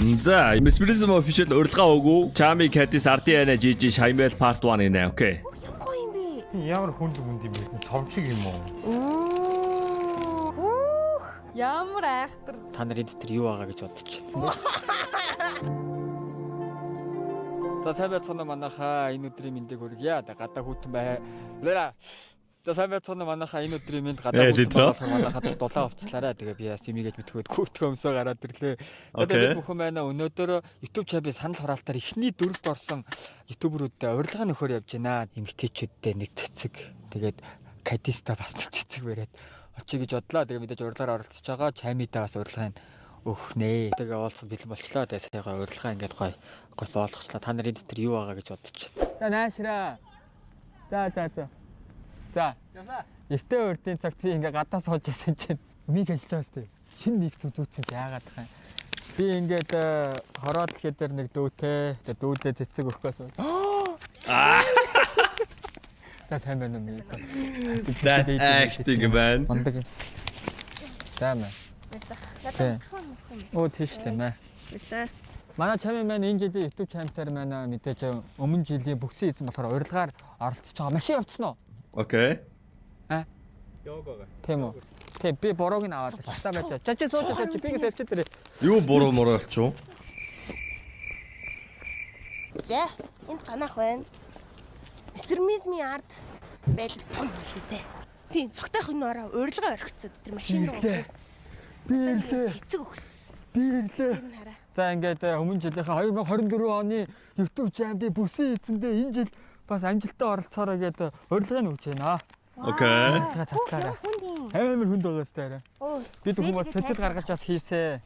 За, Mesmerism official урилга өгөө. Chami Cadis Ardiana GG Shaimel part 1 гинэ. Okay. Гоё юм бэ? Ямар хүнд хүнд юм бэ? Цом шиг юм уу? Үүх, ямар айхтар. Та нарын дотор юу байгаа гэж бодож байна. За, сайн байцгаана уу, манайхаа, энэ өдрийн мэндийг хүргье. Тэгээ гадаа хүйтэн бай. Лера. За, сайн байцгаана уу, манайхаа, энэ өдрийн мэнд гадаа Э, хүйтэн литро. болохоор манайхаа дулаан хувцлаарай. Тэгээ би яас юм ийгэж мэдхүйд хүүтгэн өмсөө гараад ирлээ. За, Okay. тэгээд бүхэн байна, өнөөдөр YouTube channel санал хураалтаар эхний дөрөвт орсон YouTuber үүдтэй урилга нөхөр явж байна. Эмэгтэйчүүдтэй нэг цэцэг. Тэгээд Кадиста бас нэг цэцэг бариад очие гэж бодлоо. Тэгээ мэдээж урилгаар оролцож байгаа. Чамидаа бас урилгын өгнэ. Тэгээ уулзах бэлэн болчлоо. Тэгээ сая гоё урилга ингээд гоё гоё болгочлаа. Та нарын дотор юу байгаа гэж бодож байна. За, наашраа. За за за. За. Эртээ урдын цагт би ингээ гадаа сууж байсан чинь мик хэлж байгаа сте. Шинэ мик зүзүүцсэн чи яагаад тах юм. Би ингээд хороод дэлхий дээр нэг дүүтэй. Тэгээ дүүдээ цэцэг өгөхөөс. Аа, За, сайн байна уу, мик? That acting, man. Мундаг юм. За мэ. Тий. Оо, тийш дээ мэ. Манай чамын маань энэ жилийн YouTube channel дээр маань мэдээж өмнө жилийн бүксэн эзэн болохоор урилгаар оролцож байгаа. Машин явцсан уу? Okay. Тийм үү? Тийм, би бурууг нь аваад часаа байж. Ча, чи сууж сууж, би ингэ сэлчээ дээр. Юу буруу муруу болчих вэ? За, энд ганах байна. Месермизмийн ард байдаг том юм шүү дээ. Тийм, цогтойх нь ороо урилга орхицод тэр машин руу гүйцсэн. Би ирлээ. Цэцэг өгсөн. Би ирлээ. Тэр нь хараа. За, ингээд өмнө жилийнхээ 2024 оны YouTube channel бүсэн эзэндээ энэ жил бас амжилттай оролцоорой гэдэг урилгыг өгч байна. Okay. Тэгээ цацлаарай. Хүнд юм. Амар хүнд байгаа сте арай. Оо. Би тэгвэл бас сэтгэл гаргаж бас хийсэ.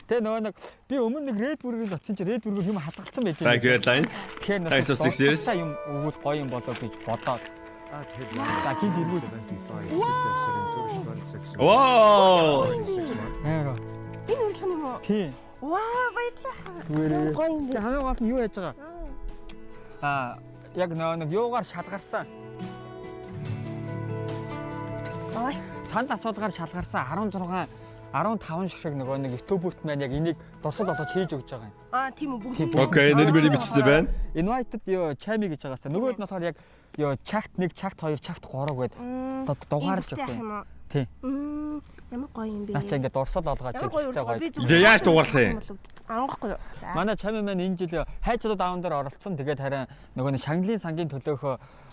Тэгээ нөгөө нэг би өмнө нэг Red Burger-д очсон чи Red Burger юм хадгалсан байж. Thank you, Airlines. Тэгэхээр Thanks for 6 years. юм өгвөл гоё юм болоо гэж бодоод. За, гинт эргүүл. Wow. Амар. Энэ урилга юм уу? Тийм. Ваа, баярлалаа. Зүгээр. Гоё юм бэ. Тэгээ хамгийн гол нь юу яаж байгаа? Аа, яг нөгөө нэг юугаар шалгарсан. Ой. Санд асуулгаар шалгарсан 16 15 шиг нөгөө нэг YouTuber т маань яг энийг дурсал болгож хийж өгч байгаа юм. Аа, тийм үү, бүгд. Тийм. Okay, нэр мөрийг бичсэн байна. Invited юу чами гэж байгаа сте. Нөгөөд нь болохоор яг юу чагт 1, чагт 2, чагт 3 гээд дугаарж өгөх юм. Юм. Тийм. Ямар гоё юм бэ? Наа чи ингээд дурсал олгоод Ямар гоё хэрэгтэй урилга. гоё. Би зүгээр. Тэгээ яаж дугаарлах юм? Ангахгүй юу? За. Манай чами маань энэ жил хайчлууд аавн дээр оролцсон. Тэгээд харин нөгөө нэг шагналын сангийн төлөөх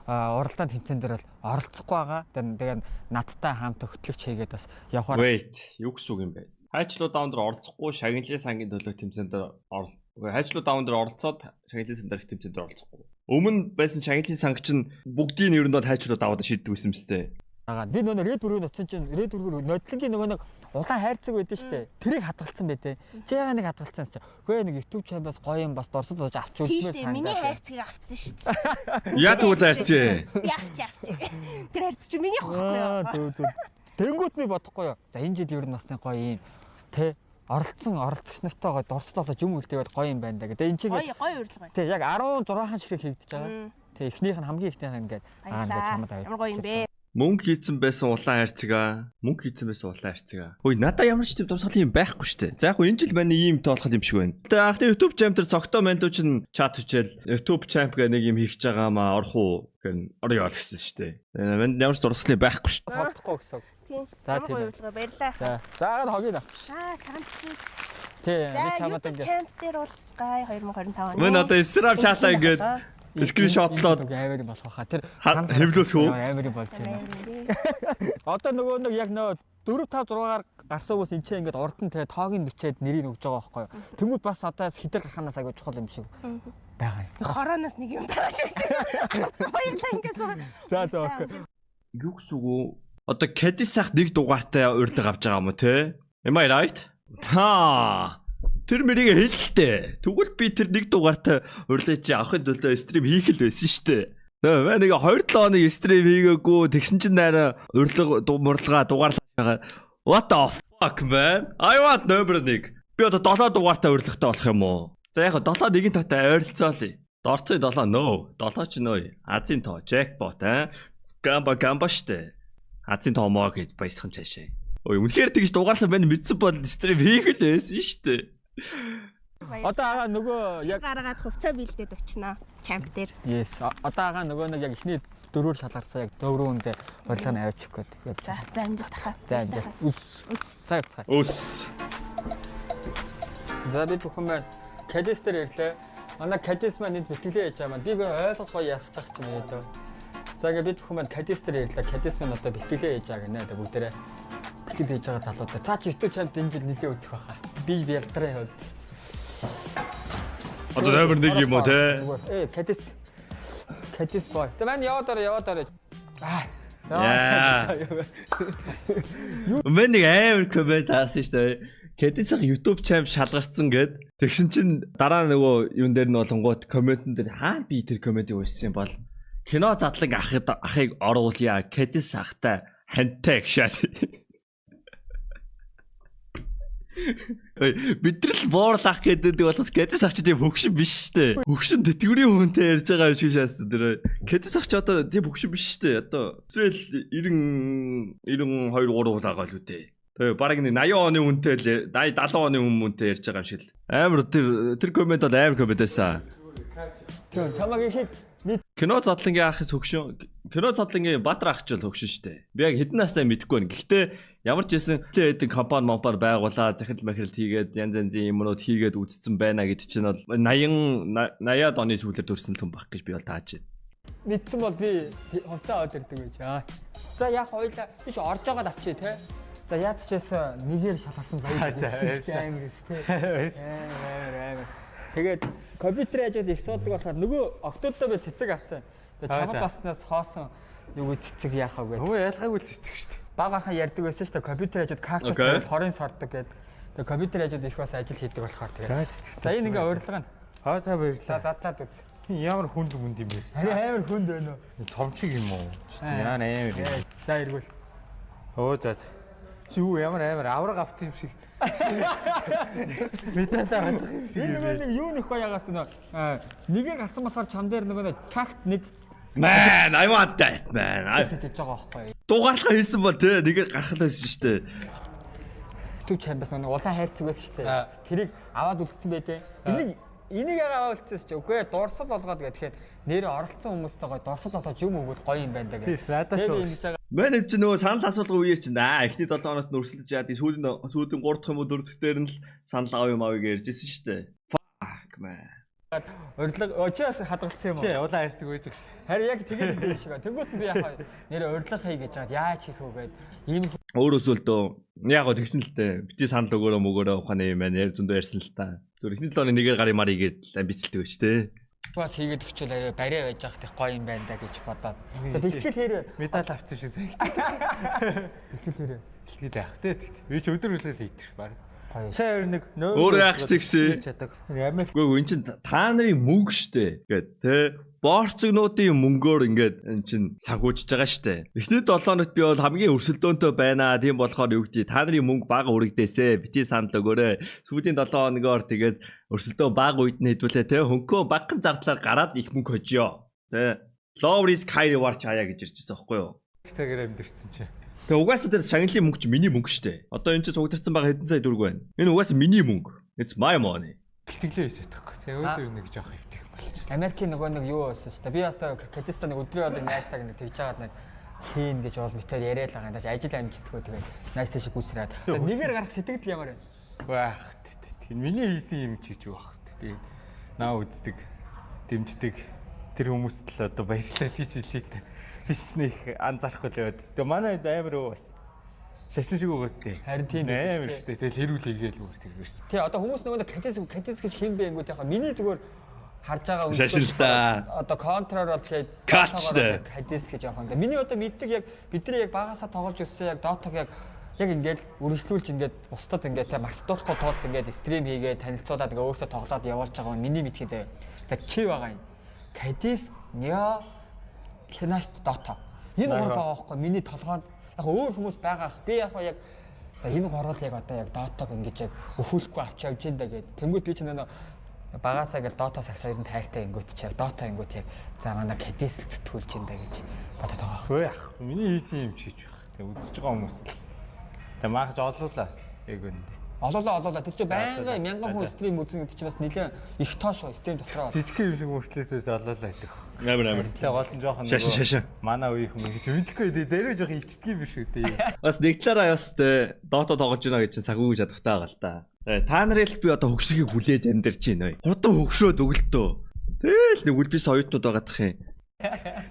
уралдаан тэмцээн дээр бол оролцохгүй байгаа. Тэгээд надтай хамт хөтлөгч хийгээд бас явахаар Wait, юу гэсэн үг юм бэ? Хайчлуу даун дээр оролцохгүй, шагналын сангийн төлөө тэмцээн дээр орол. Үгүй, хайчлуу даун дээр оролцоод шагналын сан дээрх тэмцээн дээр оролцохгүй. Өмнө байсан шагналын санг чинь бүгдийг нь ер нь бол хайчлуу даваад шийддэг байсан юм сте. байгаа. Би нөгөө Red Burger очсон чинь Red Burger нодлонгийн нөгөө нэг улаан хайрцаг байдаг шүү дээ. Тэрийг хадгалсан байдээ. Чи яга нэг хадгалсан чи. Үгүй, нэг YouTube channel бас гоё юм бас дурсал болж авч Тийм өгмөр шүү дээ. Миний хайрцгийг авцсан шүү дээ. Яа, тэгвэл хайрцаг. Би авчи авчи. Тэр хайрцаг чи миний байхгүй Аа, юу? зөв зөв. Тэнгүүт би бодохгүй юу. За, энэ жил ер нь бас нэг гоё юм тэ оролцсон оролцогч нартай гоё дурсал болгож юм үлдээвэл гоё юм байна да гэдэг. Энэ чинь Гоё гоё урилга байна. тэ яг 16 ширхэг хийгдэж байгаа. Тэ эхнийх нь, хамгийн эхнийх нь ингээд аа, ингээд чамд аваад. Ямар гоё юм бэ? Мөнгө хийцэн байсан улаан хайрцаг. Мөнгө хийцэн байсан улаан хайрцаг. Хөөе, надаа ямар ч тийм дурсгалын юм байхгүй шүү дээ. За, яг хөө энэ жил маань ийм тоолоход юм шиг байна. Тэгээ анхны YouTube Champ дээр цогтой мандуу чинь чат хүчээл "YouTube Champ" гэх нэг юм хийх гэж байгаа маа, орох уу гэн орё л гэсэн шүү дээ. Манд ямар ч дурсгалын байхгүй шүү дээ. Цолдохгүй гэсэн. Тийм. За, Ямар тийм гоё ээ. урилга, баярлалаа. За. Заагаад хогийг авч. Аа, цагаан цэцэг. Тий, За, би чамд YouTube ингээд Champ дээр уулзцгаая 2025 оны. Мэн одоо Instagram чатаа ингээд screenshot лоод амар юм болох хаа. Тэр хэвлүүлэх үү? Амар юм болж байна. Одоо нөгөө нэг яг нөгөө 4 5 6-аар гарсан хүмүүс энэ чинь ингээд урд нь те тоог нь бичээд нэрийг өгж байгаа байхгүй юу. Тэнгүүд бас одоо хитэр гараханаас аягүй чухал юм шиг байгаа юм. Хорооноос нэг юм тааж өгдөг. Баярлалаа ингээс. За за, okay. Юу гэсэн үг үү? Одоо Кадисах нэг дугаартай урилга авч байгаа юм уу те? Am I right? Та. Тэр мэрийг хэлэлтэй. Тэгвэл би тэр нэг дугаартай урилга чи авахын төлөө stream хийх л байсан шүү дээ. Нөө нэг 2 7 хоног stream хийгээгүй, тэгсэн чинь найраа урилга мурлага дугаарлаа байгаа. What the fuck, man? I want number 1. Би одоо 7 дугаартай урилгатай болох юм уу? За, яг 7 нэгэн таатай ойролцоолъё. Дорцын 7 нөө. 7 ч нөө. Азийн тоо jackpot аа. Гамба гамба штэ. Азийн тоомоо гэж баясхан цаашаа. Ой, үнэхээр тэгж дугаарлаа байна мэдсэн бол stream хийх л байсан штэ. Одоо агаа нөгөө яг гаргаад хувцас бэлдээд очино. Champ дээр. Yes. Одоо агаа нөгөө нэг яг эхний дөрөөр шалгарсан яг дөрөвөндөө урилга нь аваачих гээд явж За, байгаа. за амжилт хаа. За амжилт. Үс. Үс. Сайн явцгаая. Өс. За бид бүхэн маань Кадис дээр ирлээ. Манай Кадис маань энд бэлтгэлээ яаж байгаа маань би ойлгох гоё ярих тах юм ээ дөө. За ингээ бид бүхэн маань Кадис дээр ирлээ. Кадис маань одоо бэлтгэлээ яаж байгаа гинэ. Одоо бүгдээрээ бэлтгэл хийж байгаа залуудаа. Цаа чи YouTube чамд энэ жил нэлээ үзэх байхаа. Би ялдрын хувьд. Одоо номер 1 юм уу те? Ээ Кадис. Кадис boy. За маань яваад орё, яваад орё. Аа. Яа. Мэн нэг амар коммент хаасан шүү дээ. Кэдисах YouTube чам шалгарсан гэд. Тэгсэн чинь дараа нөгөө юун дээр нь болонгууд комментэн дээр хаа би тэр комментийг уншсан бол кино задлан ахыг ахыг оруулъя. Кэдис ахтай хантай гшаад. Ой, бид нар л буурлах гэдэг болохоос Кэдис ах чи тийм хөгшин биш шүү дээ. Хөгшин тэтгэврийн хүнтэй ярьж байгаа юм шиг шаасан тэр. Кэдис ах чи одоо тийм хөгшин биш шүү дээ. Одоо эсвэл 90 92 3 улаагаа л үү дээ. Тэгээ бараг нэг 80 оны хүнтэй л 80 70 оны хүмүүнтэй ярьж байгаа юм шиг л. Амар тэр коммент бол амар коммент байсан. Тийм чамаг ихэд Кино задлангийн ахыг хөгшин, кино задлангийн Баатар ах ч бол хөгшин шүү дээ. Би яг хэдэн настай мэдэхгүй байна. Гэхдээ ямар ч байсан хэдэн компани момпар байгуулаад захирал махирал хийгээд янз янзын юмнууд хийгээд үзсэн байна гэдэг чинь бол 80 80-аад оны сүүлээр төрсэн л хүн байх гэж би бол тааж байна. Мэдсэн бол би хувцас аваад ирдэг байж. Аа. За яг хоёлаа биш орж байгаад авчи те. За яаж ч байсан нэгээр шалгарсан баяр амар гэс те. Амар амар. Тэгээд компьютер хажууд их суудаг болохоор нөгөө октодоо би цэцэг авсан. Тэгээд чамаг баснаас хоосон юу цэцэг яах вэ гэдэг. Өө ялгаагүй л цэцэг шүү дээ. Баг ахаа ярьдаг байсан шүү дээ. Компьютер хажууд кактус тавиад хорын сордог гэдэг. Тэгээд компьютер хажууд их бас ажил хийдэг болохоор тэгээд. За цэцэг. За энэ ингээ урилга нь. Аа за баярлалаа. За задлаад үз. Ямар хүнд хүнд юм бэ? Харин амар хүнд байна уу? Цом шиг юм уу? Ямар амар юм. За эргүүл. Өө за. Чи юу ямар амар авраг авсан юм шиг. Медаль авах юм шиг юм. Энэ нэг юу нөх гоё ягаас нөө нэгээр гарсан болохоор чам дээр нөгөө такт нэг Man, I want that man. гэж байгаа байхгүй. Дугаарлахаа хийсэн бол те нэгээр гарах л байсан шүү дээ. YouTube чамбас нэг улаан хайрцаг байсан шүү дээ. Тэрийг аваад үлдсэн байдээ. Энийг яга аваад үлдсэн чи үгүй дурсал болгоод гэ. Тэгэхээр нэрээ оролцсон хүмүүстэй гоё дурсал болгож юм өгвөл гоё юм байна даа гэх. Тийм надад шүү. Манай чи нөгөө санал асуулга үеэр чинь эхний 7 хоногт нь өрсөлдөж яад сүүлийн 3 дахь юм уу 4 дахь дээр нь л санал авъя мавыг ярьж ирсэн шүү дээ. Fuck man. Урилга чи бас хадгалсан юм уу? Тий, улаан хайрцаг үйдэг шээ. Харин яг тэгээд юм шиг. Тэнгүүт нь би яхаа нэрээ урилга хий гэж жаад яаж хийх вэ гэд ийм өөрөөсөө л дөө яг гоо тэгсэн л дээ. Бити санал өгөөрөө мөгөөрөө ухааны юм байна. Яг зөндөө ярьсан л та. Зүр эхний 7 хоног нэгээр гар юмар игээд амбицлдэг байж тээ. Бас хийгээд өгчөөл арай барай байж байхад их гоё юм байна да гэж бодоод. За бэлтгэл хэрэг медаль авсан шиг санагдав. Бэлтгэл хэрэг. Бэлтгэл яах те. Би ч өдөр хүлээл хийдэг ш баг. Гоё. Сая өөр нэг нөө Өөр яах ч тэгсэн. Чадаг. Америк Үгүй эн чин та нарын мөнгө штэ гэд тэ боорцогнуудын мөнгөөр ингээд эн чин санхүүжиж байгаа штэ. Эхний 7 хоногт би бол хамгийн өрсөлдөөнтэй байна. Тийм болохоор юу гэдэг та нарын мөнгө бага үрэгдээсэ. Бити санал өгөөрэй. Сүүлийн 7 хоногоор тэгээд өрсөлдөөн бага үед нь хэдүүлээ тэ хөнгөө багахан зардлаар гараад их мөнгө хожио. Тэ low risk high reward чаяа гэж иржсэн байхгүй юу? цагаар амьдэрсэн чи. Тэгээ угаасаа тэр шагналын мөнгө чи миний мөнгө штэ. Одоо эн чинь цугдарсан байгаа хэдэн сая төгрөг байна. Энэ угаасаа миний мөнгө. It's my money. Бэлтгэлээ хийж чадахгүй. Тэгээ өдөр нэг жоох эвтэх болчих. Америкийн нөгөө нэг юу байсан шүү дээ. Би бас Кадиста нэг өдрийн болыг найстаг нэг тэгж жагаад нэг хийн гэж бол битээр яриад байгаа юм даа. Ажил амжтдаггүй тэгээд найстай шиг гүйцрээд. Нэгээр гарах сэтгэл ямар байна? Баах. Тийм миний хийсэн юм чи гэж байх. Тэгээд наа үздэг, дэмждэг тэр хүмүүст л одоо баярлалаа гэж хэлээ та. Биш ч нэг анзаарахгүй л яваад. Тэгээ манай амар өө бас шашин шиг өгөөс тээ. Харин тийм байх амар шүү дээ. Тэгэл хэрүүл хийгээл бүр тэр шүү. Тий одоо хүмүүс нөгөө нэг Кадис Кадис гэж хэн бэ ингэвэл яг миний зүгээр харж байгаа үйл Шашин л та. Одоо контроор бол тэгээд Кат шүү дээ. Кадис гэж явах юм да. Миний одоо мэддэг яг бидний яг багасаа тоглож өссөн яг дотог яг ингээд үргэлжлүүлж ингээд бусдад ингээд те мартуулахгүй тулд ингээд стрим хийгээд танилцуулаад ингээд өөрсдөө тоглоод явуулж байгаа нь миний мэдхийн заяа. За чи байгаа юм. Кадис, Нео, Кенат Дота. Энэ гурав байгаа байхгүй миний толгойд яг өөр хүмүүс байгаа ах. Би яг яг за энэ гурвал яг одоо яг Дотог ингэж яг өхүүлэхгүй авч явж ин да гэд. Тэнгүүд би ч нөө багасаа гэл Дота сагсаа ер нь тайртай ингүүт чи яг Дота ингүүт яг за манай Кадис л зүтгүүлж ин да гэж бодод байгаа. Хөө яах. Миний хийсэн юм чи гэж байх. Тэгээ үзэж байгаа хүмүүс л. Тэгээ маах жолуулаас яг үүндээ. Олоолаа, олоолаа. Тэр чинь байнгын мянган хүн stream үзнэ гэдэг чинь бас нэлээд их тоо шүү stream дотроо. Жижиг юм шиг мөртлөөсөөс олоолаа гэдэг. Амар амар. Тэгээ гол нь жоохон Шашин шашин. Манай үеийн хүмүүс гэж мэдэхгүй дээ. Зарим жоохон ичдэг юм биш үү дээ. Бас нэг талаараа бас те Dota тоглож байна гэж чинь санхүү гэж чадахтай байгаа л та. Та нарын л би одоо хөгшрөхийг хүлээж амьдарч байна. Хурдан хөгшрөөд өгөлтөө. Тэгэл нэг үл би соётнууд байгаадах юм.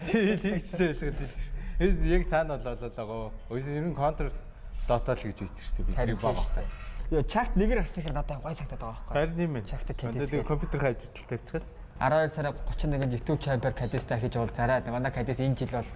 Тий, тэгчтэй байдаг тийм шүү. Эс яг цаана бол олоолаа. Өс ер нь контр Dota л гэж байсан шүү дээ. Би Харин тэр баг. тийм. Йоо, чагт нэгэр гарсан хэрэг надад гой сагтаад байгаа байхгүй. Харин юм байна. Чагт Кадис. Тэгээ компьютер хажуудал тавьчихаас. 12 сарын 31-нд YouTube Chamber Кадиста хийж уулзаарай. Манай Кадис энэ жил бол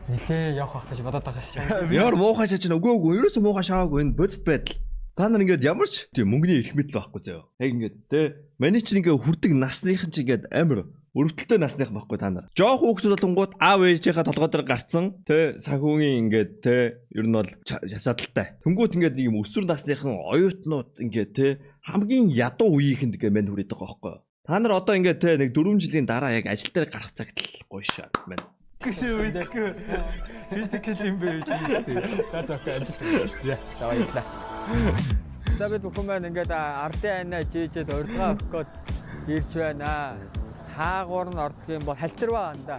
нилээ явах байх гэж бодоод байгаа шүү. Ямар муухай шаач үгүй үгүй ерөөсөө муухай шаагүй энэ бодит байдал. Та нар ингээд ямар ч тийм мөнгөний эрх мэдэл байхгүй заяа. Яг ингээд те миний чинь ингээд хүрдэг насныхан чинь ингээд амар өрөвдөлтөй насных байхгүй та нар. Жоох хүүхдүүд болонгууд аав ээжийнхаа толгой дээр гарцсан те санхүүгийн ингээд те ер нь бол чадaltaй. Тэнгүүт ингээд нэг юм өсвөр насныхан оюутнууд ингээд те хамгийн ядуу үеийнхэнд ингээд мань хүрээд байгаа байхгүй юу. Та нар одоо ингээд те нэг 4 жилийн дараа яг ажил дээр гарах цагт л гоё шаа мань. Гүшээ мэдэхгүй. Физикал юм бэ гэж шүү дээ. За за окей, амжилт. За за баярлалаа. За бид бүхэн маань ингээд ардын айнаа жийжээд урилга өгөх гээд ирж байна. Хаагуур нь ордог юм бол халтарваа андаа.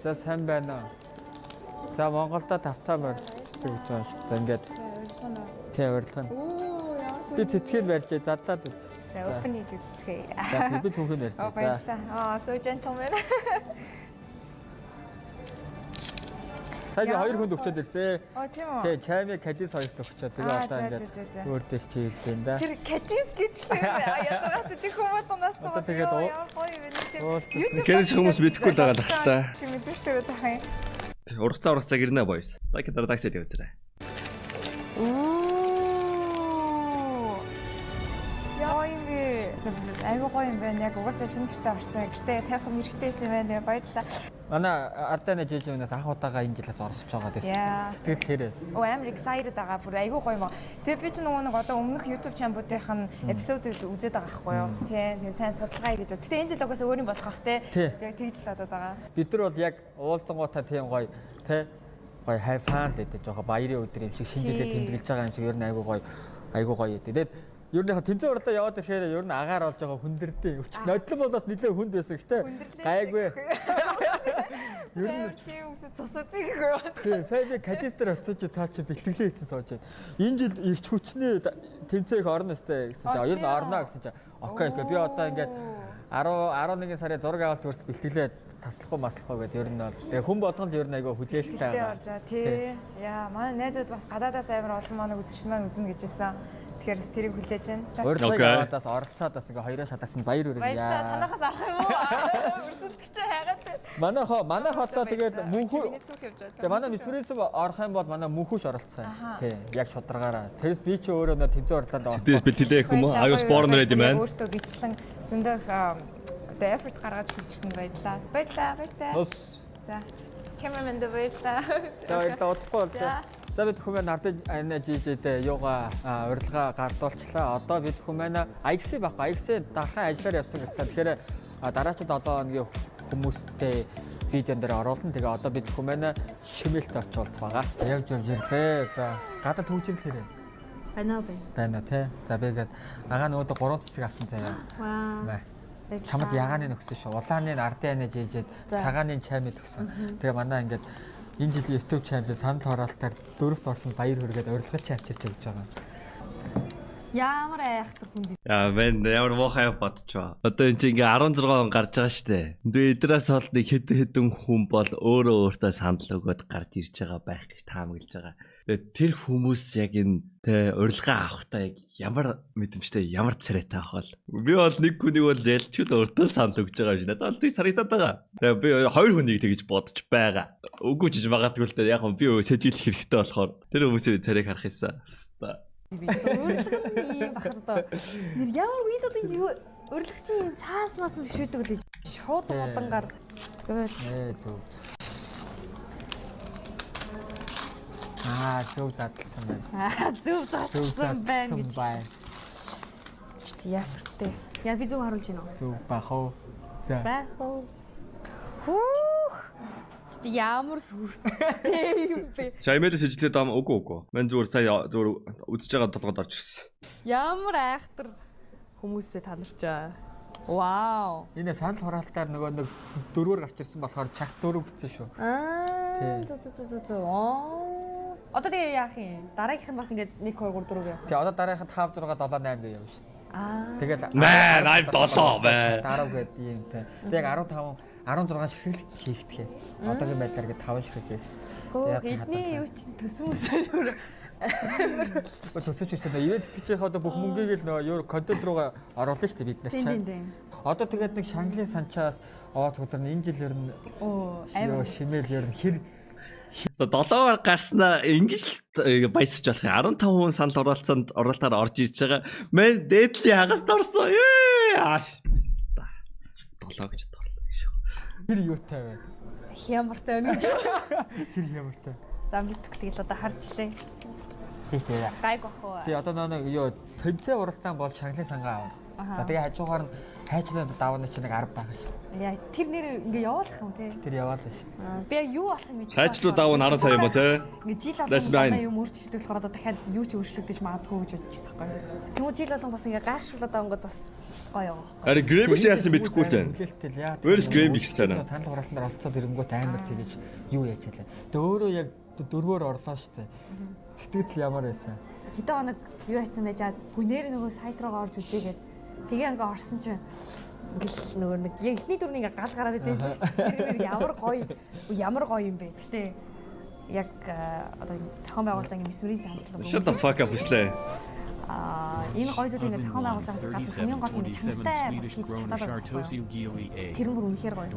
За сайн байна уу? За Монголда тавтаа морь цэцэг гэж байгаа шүү. За ингээд тий урилга нь. Оо, ямар Би цэцгийг барьж задлаад үз. За, open хийж үзцгээе. За тий би цүнхийг барьж. Оо, За баярлалаа. Аа, so gentleman. сая би Ямар хоёр хүнд өгчөөд ирсэн. Оо, тийм үү? Тий чайми кадис хоёрт өгчөө. Тэгээ Аа, одоо за, ингээд за, за, за. өөр дээр чи ирж байна да. Тэр катис гэж хэлээ. Ятгаад тэр хүмүүс унаас Одоо тэгээд ямар гоё юм бэ тийм. уулзсан. YouTube Кадис хүмүүс мэдэхгүй л байгаа л ах та. Чи мэдвэ шүү дээ тахын. Ургацаа ургацаа гэрнэ boys. Лайк дараа такси тавьцарай. Оо. Яа юм бэ? Зөв айгуу гоё юм байна. Яг угаасаа шинэ гэртээ орсон. Гэртээ тавих юм хэрэгтэй байсан юм байна. Баярлалаа. Манай Ардана жижигнээс анх удаага энэ жилээс орох гэж байгааです. Яа. Сэтгэл хэрэг. Оо, амар excited байгаа. Бүр айгүй гоё юм. Тэгээ би ч нөгөө нэг одоо өмнөх YouTube чамбуудынх нь эпизод үзээд байгаа байхгүй юу? Тий. Тэгээ сайн судалгаа хийж. Гэтэ энэ жил угаасаа өөр юм болох бах те. Тий. Яг тэгж л бодоод байгаа. Бид нар бол яг уулзангуудаа тийм гоё те гоё have fun гэдэг жоохон баярын өдөр юм шиг шинэ жилээ Тий. тэмдэглэж байгаа юм шиг ер нь айгүй гоё айгүй гоё гэдэг. Тэгээд ер нь яг тэмцээн урлаа яваад ирэхээр ер нь агаар болж байгаа хүндэрдээ. Өчт нодлон бол бас нэлээд хүнд байсан. Гэтэ Хүндэрлээ. гайгүй. Ер нь тийм үсэ цус үзье гэхгүй юу? Тий, сая би кадис дээр очиж чи цаа чи бэлтгэлээ хийсэн сууж байна. Энэ жил ирч хүчний тэмцээн их орно өстэй гэсэн А, чинь ер нь тийм үү? орно гэсэн чинь окей окей би одоо ингээд 10 11 сарын зураг авалт хүртэл бэлтгэлээ таслахгүй маслахгүй гэдэг ер нь бол тэгээ хүн болгонд ер нь айгүй хүлээлттэй Бэлтгэлтэй байгаа. орж байгаа тий. Яа, манай найзууд бас гадаадаас амар олон манай үзэгч маань үзнэ гэж хэлсэн. Тэгэхээр бас тэрийг хүлээж байна. Урилгыг Окей. аваад бас оролцоод бас ингээ хоёроо шатарсан баяр хүргэе. Баярлалаа. Танахаас арах юм уу? Өрсөлдөх чинь хайгаад. Манайхоо манайх одоо тэгээд мөнхүү Миний цүнх явж байгаа. Тэгээ манай мисвэрээс орох юм бол манай мөнхүүш оролцсон. Аха. Тий, яг шударгаараа. Тэрс би чи өөрөө нөө тэмцээн урилганд орох. Сэтгэл бэлтгэлээ гэх юм уу? I was born ready man. Өөртөө гिचлэн зөндөө их одоо effort гаргаж хүрчсэн баярлалаа. Баярлалаа, баяртай. Нус. За. Камерамен дэ баярлалаа. За баярлалаа удахгүй болцоо. За бид хүмүүс нардын ана жижигдээ юугаа урилга гардуулчлаа. Одоо бид хүмүүс IXC байхгүй. IXC дархан ажиллаар явсан гэсэн. Тэгэхээр дараагийн 7 хоногийн хүмүүстэй видеон дээр оруулна. Тэгээ одоо бид хүмүүс шимэлт очиж уулзгаа. Явж явж ирлээ. За гадаа түүжрэл хэрэг Байна уу бэ? байна уу те. За би ингээд агаа нөгөөдөө 3 цэцэг авсан заяа. Вау. Мэ. Баярлалаа. Чамд ягааны нөхсөн шүү. Улааны ардын ана жижээд За. цагааны чаймд өгсөн. Тэгээ манай ингээд энэ жилийн YouTube чамд санал хураалтаар дөрөвт орсон баяр хүргээд урилгаж авчирч өгч байгаа. Ямар айхтар хүн бэ? Яа мен ямар муухай бодчихваа. Одоо энэ чинь ингээ 16 он гарч байгаа штэ. Би эдрээс бол нэг хэд хэдэн хүн бол өөрөө өөртөө санал өгөөд гарч ирж байгаа байх гэж таамаглаж байгаа. Тэгээд тэр хүмүүс яг энэ тэ урилга авахдаа яг ямар мэдрэмжтэй ямар царайтай авах вэ? Би бол нэг хүнийг бол ялчгүй л өөртөө санал өгч байгаа юм шиг надад бол тэг санагдаад байгаа. Тэгээ би хоёр хүнийг тэгж бодож байгаа. Үгүй ч гэж магадгүй л дээ. Яг нь би сэжиглэх хэрэгтэй болохоор тэр хүмүүсийн царайг харах юмсан. Хаста. Урилга нь ийм бахад одоо. Нэр ямар үед одоо юу урилга чи ийм цаас мас биш үүдэг л шууд удангаар. Тэгвэл Ээ зөв. Аа зөв задлсан байна. аа зөв Зөв задлсан байна задлсан гэж. байна. Чи ясартай. Яа би зөв харуулж байна уу? Зөв бах уу. За. Байх уу. Хүүх. Чи ямар сүртэй юм бэ? Шаймэлээс ижлээд ам үгүй үгүй. Мэн зүгээр сая зүгээр үзэж байгаа толгойд орж ирсэн. Ямар айхтар хүмүүсээ та нар ч. Вау. Энэ санал хураалтаар нөгөө нэг дөрвөөр гарч ирсэн болохоор чагт дөрөв гэсэн шүү. Аа зөө зөө зөө зөө. Одоо тэгээ яах юм? Дараагийнх нь бас ингээд 1 2 3 4 явах. Тий, одоо дараагийнх нь 5 6 7 8 гэж явна шүү дээ. Аа. Тэгэл Man, I'm 7 man. 10 гэдэг юм те. Тэг яг 15 16 ширхэг хийгдэхээ. Одоогийн байдлаар ингээд 5 ширхэг хийгдсэн. Хөөх эдний юу чинь төсөн мөсөөр Төсөж ирсэн. Ивент тэтгэжийнхээ одоо бүх мөнгийг л нөгөө юу контент руугаа оруулна шүү дээ бид нар Тийм чинь. тийм. Одоо тэгээд нэг шанглын санчаас овоо цуглар нь энэ жил ер нь Оо юу амар. шимэл ер нь хэр За 7-оор гарснаа ингэж л баясаж болох юм. 15% санал оролцоонд оролтоор орж ирж байгаа. Мэн дээдлийн хагаст орсон. Ээ. 7 гэж орлоо гэж. хэр юутай байна. Хямартай байна гэж. Хэр хямартай. За мэдгүй тэгэл одоо харчлаа. Тийм шүү дээ. Гайг бах уу. Тий одоо нөгөө нэг юу тэмцээн уралдаан бол шанглын сангаа авна. Аха. За тэгээ хажуугаар нь хайчлаад давна чинь нэг 10 байгаа шүү дээ. Яа тэр нэр ингээ явуулах юм те. Тэр яваал шүү дээ. Би яг юу болох юм мэдгүй. Хайчлуу давна 10 сая юм уу те? Ингээ жил That's болгон mine. дандаа юм өөрчлөгдөж болохоор одоо дахиад юу ч өөрчлөгдөж магадгүй гэж бодчихсон байхгүй юу. Тэгмүү жил болгон бас ингээ гайхшруулаад ангууд бас гоё байгаа байхгүй. Ари Грэмикс яасан мэдэхгүй л байна. Хүлээлттэй л яа. Where's Gramix цаана? Санал хураалтанд оролцоод ирэнгүүт амар тэгэж юу яаж ялаа. Тэгээ өөрөө яг дөрвөөр орлоо шүү дээ. Сэтгэл ямар байсан? Хэдэн хоног юу хайцсан байж аа гүнээр нөгөө сайт руугаа орж үзээгээд тэгээ ингээ орсон чинь ингээл нөгөө нэг яг эхний дөрөв ингээ гал гараад идэв л шүү дээ. Тэр мэр ямар гоё ямар гоё юм бэ. Гэтэ яг одоо зохион байгуулалт ингээ мисмэрийн санал Shut the fuck up гэслээ. Аа энэ гоё зүйлийг ингээ зохион байгуулж байгаас гадна хамгийн гол нь чанартай бас хийж чадаад байгаа байхгүй юу? Тэр нь бүр үнэхээр гоё.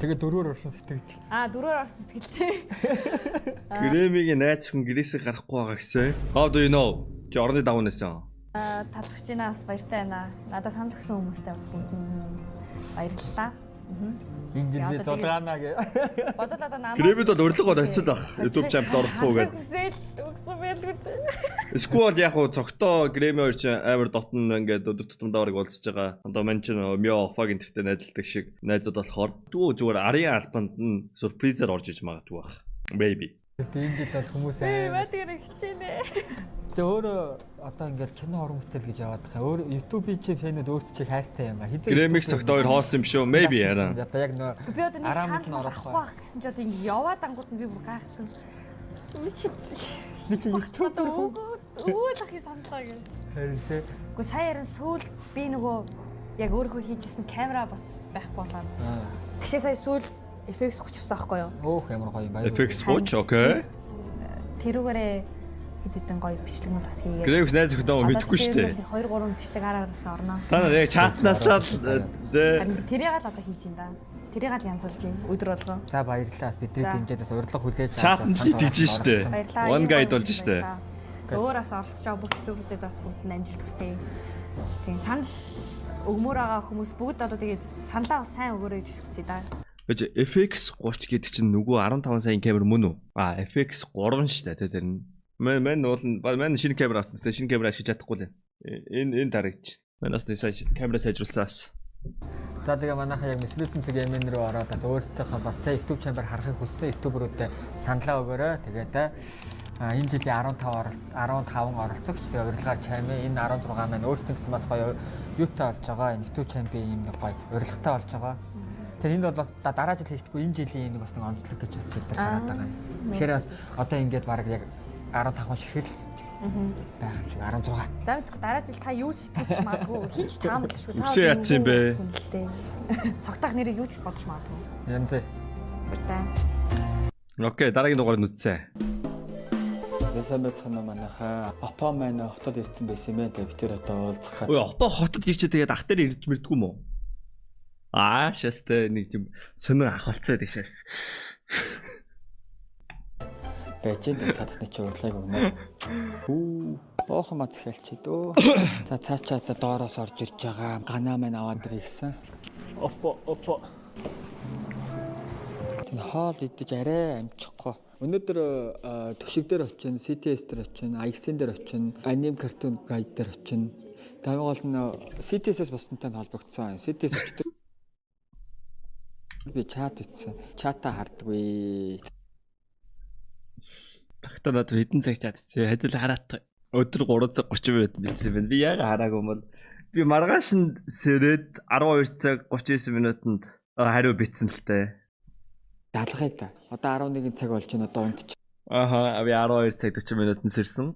Тэгээ дөрвөөр орсон сэтгэл. Аа дөрөөр орсон сэтгэлтэй. Грэмигийн найз хүн гэрээсээ гарахгүй байгаа гэсэн. How do you know? Чи орны давна гэсэн. Аа талархаж байна бас баяртай байна. Надад санал өгсөн хүмүүстээ бас бүгд нь баярлалаа. Энэ жил би Яа, одоо тэгээд- зодгаана гэ. Бодвол одоо намайг Грэмид бол урилга очиод байх. YouTube чамд оролцох уу гэдэг. Хүсэл өгсөн байлгүй дээ. Эсвэл яг уу цогтоо Греми хоёр чинь амар дотн ингээд өдөр тутамдаа бараг уулзж байгаа. Одоо мань чинь Мио Офаг энтертэй найзалдаг шиг найзууд болохоор дүү зүгээр арын албанд нь сюрпризээр орж иж магадгүй байх. Maybe. Тэгээ энэ жил бол хүмүүс Ээ амар. маа тэр хичээнэ. Тэгээ өөрөө одоо ингээл кино уран бүтээл гэж яваад байгаа. Өөр YouTube-ийн чи фэнүүд өөрт чи хайртай юм а. Хизээ Грэмикс цогтоо хоёр хост юм шүү. Maybe яра. Одоо яг нөө Би одоо нэг араа мэд санал нь орохгүй. авахгүй байх гэсэн чи одоо ингэ яваад ангууд нь би бүр гайхдаг. Би чи Би чи YouTube одоо өгөөл ахыг саналаа гэх. харин те. Гэхдээ сая харин сүүл би нөгөө яг өөрийнхөө хийжсэн камера бас байхгүй болоо. Аа. Тэгшээ сая сүүл FX 30 авсан байхгүй юу? Өөх ямар гоё юм баяр. FX 30 окей. Тэрүүгээрээ хэд хэдэн гоё бичлэгнүүд бас хийгээд. Грэмикс найз охидоо мэдэхгүй шүү дээ. 2 3 бичлэг ар араас орно. Та нар яг чатнаас л тэ Харин тэрийг л одоо хийж ин да. Тэрийг л янзалж ин өдөр болгон. За баярлалаа. Бас бидний За. дэмжиж бас урилга хүлээж Чатанд л тэгж штэ. Баярлалаа. One Ийм guide гоё болж штэ. баярлалаа. Өөр бас оролцож байгаа бүх YouTuber-уудад бас бүгд нь амжилт хүсье. Тийм санал өгмөр байгаа хүмүүс бүгд одоо тэгээд саналаа бас сайн өгөөрэй гэж хүсье да. Бэж FX 30 гэдэг чинь нөгөө 15 саяын камер мөн үү? А FX 3 шүү дээ тэр нь. Мэн мэн уул нь мэн шинэ камер авсан. Гэтэ шинэ камер ашиглаж чадахгүй л. Энэ энэ дарагч. Мэн бас нэг сайн камера сайжруулсан бас. За тэгээ манайхаа яг Мисмэлсэн цэг MN рүү ороод бас өөрсдийнхөө бас тэ YouTube чамбар харахыг хүссэн YouTuber-уудад саналаа өгөөрэй. Тэгээд энэ жилийн 15 оролт 15 оролцогч тэгээ урилгаар чамээ энэ 16 маань өөрсдөө гэсэн бас гоё юутай болж байгаа. Энэ YouTube чамбын юм нэг гоё урилгатай болж байгаа. Тэгээ энд бол бас дараа жил хийхдэггүй энэ жилийн нэг бас нэг онцлог гэж бас бид нар хараад байгаа юм. Тэгэхээр бас одоо ингээд баг яг 15 ширхэл байх юм шиг 16. За мэдгүй дараа жил та юу сэтгэж магадгүй хинч таамаглашгүй та Үсээ ятсан юм бэ? Цогтаах нэрийг юу ч бодож магадгүй. Янз. Баяртай. Окей, дараагийн дугаарыг нүцсэн. За сайн байцгаана манайхаа. Опо маань хотод ирсэн байсан юм байна. Тэгээ би тэр одоо уулзах гэж. Ой, опо хотод ирчээ тэгээд ах дээр ирж мэрдгүй юм уу? Аа, шастай нэг тийм сонир ах болцоо байдаг шээс. Байж энэ цаадахны чи урилгыг өгнө. Хүү, боохон мац эхэлчихэ дөө. За цаачаа одоо доороос орж ирж байгаа. Ганаа маань аваад ирэх гэсэн. Опо, опо. Тэр хоол идэж арай амжихгүй. Өнөөдөр төшиг дээр очин, CTS дээр очин, IX-эн дээр очин, Anime Cartoon Guide дээр очин. Хамгийн гол нь CTS-ээс босонтой холбогдсон. CTS өчтөр Би чат бичсэн. Чата хардггүй. Тогтоо надад хэдэн цаг чатчихсан. Хажил хараат. Өдөр 3 цаг 30 минут мэдсэн байна. Би яага хараагүй юм бол би маргааш нь сэрээд 12 цаг 39 минутанд хариу бичсэн л дээ. Залгая та. Одоо 11 цаг болж байна, одоо унтчих. Аха, би 12 цаг 40 минутанд сэрсэн.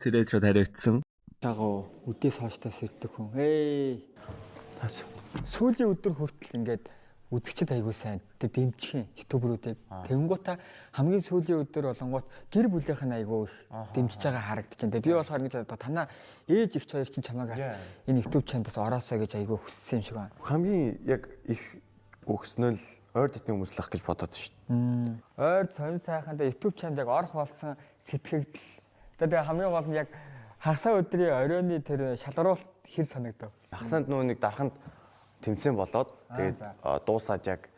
Сэрээд шууд хариу бичсэн. Чагаа үдээс хооштой сэрдэг хүн. Эй. Сүүлийн өдөр хүртэл ингээд үзэгчд айгуу сайн тэг дэмжих юм YouTuber үүдийг. Тэнгуутаа хамгийн сүүлийн өдөр болонгууд гэр бүлийнх нь айгуу их дэмжиж байгаа харагдаж байна. Тэгээ би болохоор ингэж боддог. Танаа ээж их хоёр чинь чамайг бас энэ YouTube чамдас ороосоо гэж айгуу хүссэн юм шиг байна. Хамгийн яг их өгснөө л ойр дотны хүмүүс л ах гэж бодоод шүү дээ. Ойр сонь сайхандаа YouTube чамд яг орох болсон сэтгэгдэл. Тэгээ хамгийн гол нь яг хагасаа өдрийн оройны тэр шалгаруулалт хэр санагдав? Хагасаанд нөө нэг дарханд тэмцээн болоод тэгээд дуусаад яг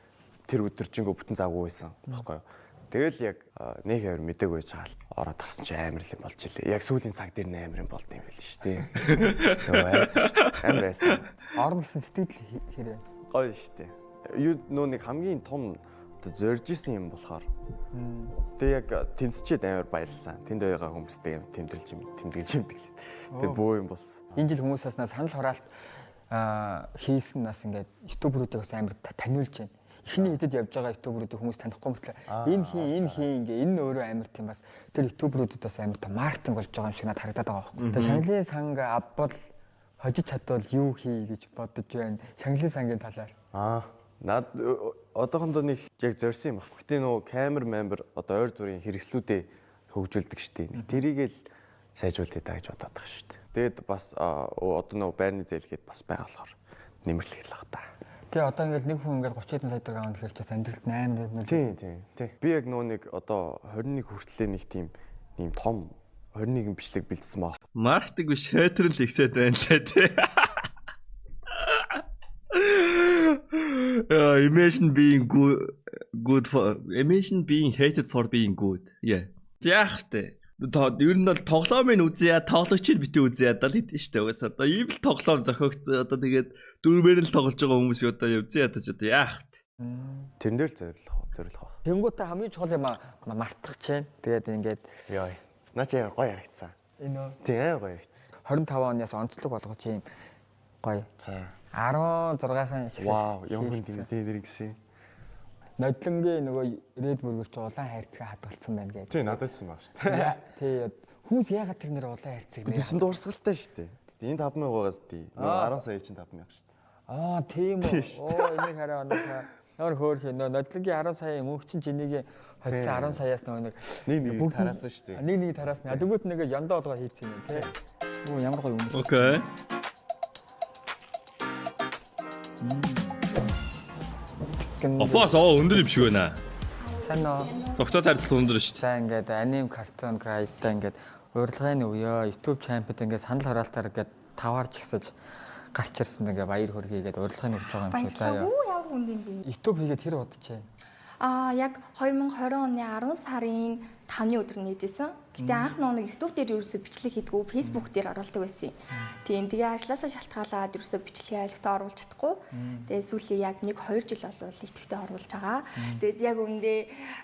тэр өдөржингөө бүтэн завгүй байсан баггүй юу. Тэгэл яг нэг авир мдэггүй байж байгаа л ороод тарсан чи амар л юм болж илээ. Яг сүүлийн цаг дээр нэ амар юм болд юм байл шүү дээ. Нөгөө айсан шүү дээ. Амар айсан. Орно гэсэн сэтгэл хэр вэ? Гоё шүү дээ. Юу нөө нэг хамгийн том одоо зорж исэн юм болохоор. Тэгээ яг тэмцчихэд амар баярлсан. Тэнд байгаа хүмүүстэй юм тэмдэглэж юм тэмдэглэж юм тэглээ. Тэгээ бөө юм бос. Энэ жил хүмүүсээс санал хураалт хийсэн нас ингээд YouTuber үүдийг бас амар таниулж байна. Эхний хэдэд явж байгаа YouTuber үүдийг хүмүүс танихгүй мөртлөө энэ хин энэ хин ингээ энэ өөрөө амар тийм бас тэр YouTuber үүдэд бас амар том маркетинг болж байгаа юм шиг надад харагдаад байгаа байхгүй. Тэгээ шагналын санг авбал хожиж чадвал юу хий гэж бодож байна. Шагналын сангийн талаар. Над одоохондоо нэг яг зорьсон юм байна. Гэтэ нөгөө камер мембер одоо ойр зүрийн хэрэгслүүдээ хөгжүүлдэг штеп. Нэг тэрийг л сайжруулъя даа гэж бодоод байгаа штеп. Тэгээд бас одоо нөгөө байрны зээл гээд бас байгаа болохоор нэмэрлэх л ах та. Тэгээ одоо ингээл нэг хүн ингээл 30 хэдэн сая төгрөг авах гэхэл ч амьдралд 8 Тийм тийм тий. Би яг нөгөө нэг одоо 21 хүртлээ нэг тийм ийм том 21 бичлэг бэлдсэн баг. Маркетинг биш шэтрэл ихсээд байна лээ тий. Imagine being good for imagine being hated for being good. Yeah. Яах вэ? Ер нь бол тоглоомыг үзье, тоглогчийг битээ үзье ядаа л гэдэг шүү дээ. Угаасаа одоо ийм л тоглоом зохиогдсон. Одоо тэгээд дөрвээр л тоглож байгаа хүмүүс одоо үзье ядаж одоо яах вэ? Тэрэн дээр л зориулах зориулах баг. Тэнгүүтээ хамгийн чухал юм мартах чинь. Тэгээд ингээд ёо. Наа чи амар гоё харагдсан. Энэ үү? Тийм амар гоё харагдсан. 25 оноос онцлог болгож ийм гоё. За. 16-хан шиг. Вау, ямар хүн тийм тэр гэсэн. Нодлонгийн нөгөө Red Burger чи улаан хайрцаг хадгалсан байна гэдэг. Тийм надад ч юм баг шүү дээ. Тий. Хүмүүс яагаад тэр нэр улаан хайрцаг нэ? Тэр чинь дурсгалтай шүү дээ. Энэ 5000-аас тий. Нөгөө 10 сая чинь 5000 шүү дээ. Аа, тийм үү. Оо, энийг хараа оноо. Ямар хөөх юм. Нодлонгийн 10 сая мөнх чинь чинийгийн хоцсон 10 саяас нөгөө нэг нэг тараасан шүү дээ. Нэг нэг тараасан. Дөнгөт нэг яндаа болгоо хийцэн юм тий. Оо, ямар гоё юм. Окей. Опос оо өндөр юм шиг байна. Сайн уу? Зогтоо тарилцал өндөр шүү дээ. За ингээд аним картон гайдаа ингээд урилгын үеэ YouTube champion ингээд санал хураалтаар ингээд таваар ч гисэж гарч ирсэн ингээд баяр хүргэе гээд урилгын өгч байгаа юм шиг заа. Баярлалаа. Ямар хүнд юм бэ? YouTube хийгээд хэр удаж байна? Аа, яг 2020 оны 10 сарын 5-ны өдөр нээжсэн. Гэтэ анх нэг YouTube дээр ерөөсөө бичлэг хийдгүү, Facebook дээр оруулдаг байсан юм. Тийм, тэгээ ажлаасаа шалтгаалаад ерөөсөө бичлэгээ ойлгохтой оруулж чадахгүй. Тэгээ сүүлийн яг 1-2 жил болвол идэвхтэй оруулж байгаа. Тэгээд яг үүндээ